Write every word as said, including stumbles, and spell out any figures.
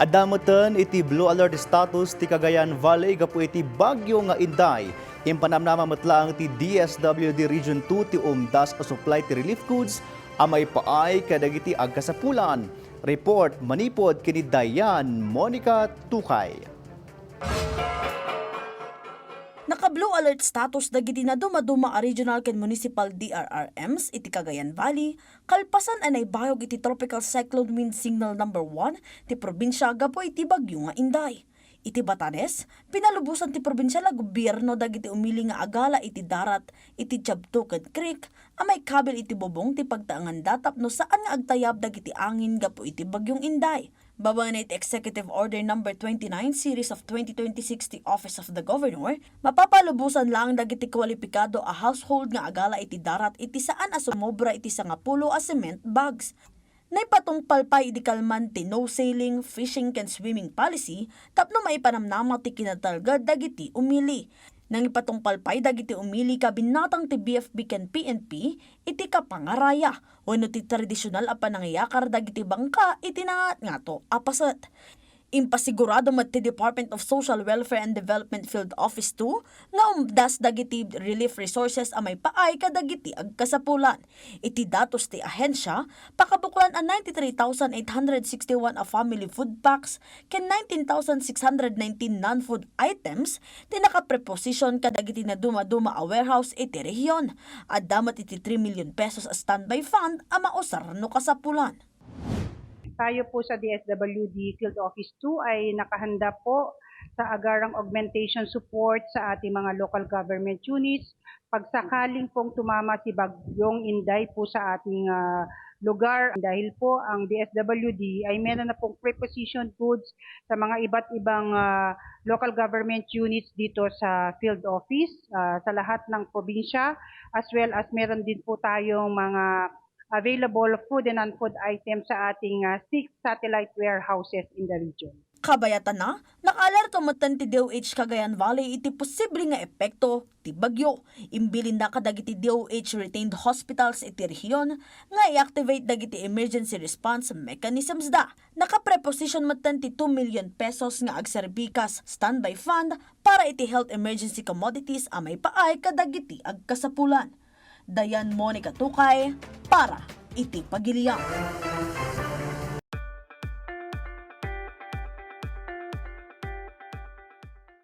Adda metten iti blue alert status ti Cagayan Valley gapu iti bagyo nga Inday. Impanamnama met laeng ti D S W D Region two ti umdas a supply ti relief goods a maipaay kadagiti agkasapulan. Report manipod ken ni Dayan Monica Tukay. Naka-blue alert status dagiti nadumaduma a regional ken municipal D R R Ms iti Cagayan Valley, kalpasan a naibayog iti Tropical Cyclone Wind Signal Number One ti probinsia gapu iti bagyo nga Inday. Iti Batanes, pinalubosan ti probinsial a gobierno dagiti umili nga agala iti darat iti Chabtucan Creek a maikabil iti bubong ti pagtaenganda tapno saan nga agtayab dagiti angin gapu iti bagyong Inday. Babaen iti Executive Order Number twenty-nine Series of twenty twenty-six ti Office of the Governor, mapapalubosan laeng dagiti kwalipikado a household nga agala iti darat iti saan a sumobra iti sangapulo a cement bags. Naipatungpal pay idi kalman ti no sailing, fishing ken swimming policy tapno maipanamnama ti kinatalged dagiti umili. Nangipatungpal pay dagiti umili kabinnatang ti B F P ken P N P iti kapangaraya wenno ti tradisyonal a panangiyakar dagiti bangka iti nangatngato a paset. Impasigurado met ti Department of Social Welfare and Development Field Office two nga umdas dagiti relief resources a maipaay kadagiti agkasapulan. Iti datos ti ahensia, pakabuklan a ninety-three thousand eight hundred sixty-one a family food packs ken nineteen thousand six hundred nineteen non-food items ti nakapreposition kadagiti nadumaduma a warehouse iti rehiyon. Adda met iti three million pesos a standby fund a mausar no kasapulan. Tayo po sa D S W D Field Office two ay nakahanda po sa agarang augmentation support sa ating mga local government units. Pagsakaling pong tumama si Bagyong Inday po sa ating, ah, lugar, dahil po ang D S W D ay meron na pong prepositioned goods sa mga iba't ibang, ah, local government units dito sa field office, ah, sa lahat ng probinsya, as well as meron din po tayong mga available food and non-food items sa ating, ah, six satellite warehouses in the region. Kabayatanna, nakaalerto metten ti D O H Cagayan Valley iti posible nga epekto ti bagyo. Imbilinda kadagiti D O H retained hospitals iti rehiyon nga i-activate dagiti emergency response mechanisms da. Nakapreposition metten ti two million pesos nga agserbi kas standby fund para iti health emergency commodities a maipaay kadagiti agkasapulan. Dayan Monica Tukay para iti Pagilian.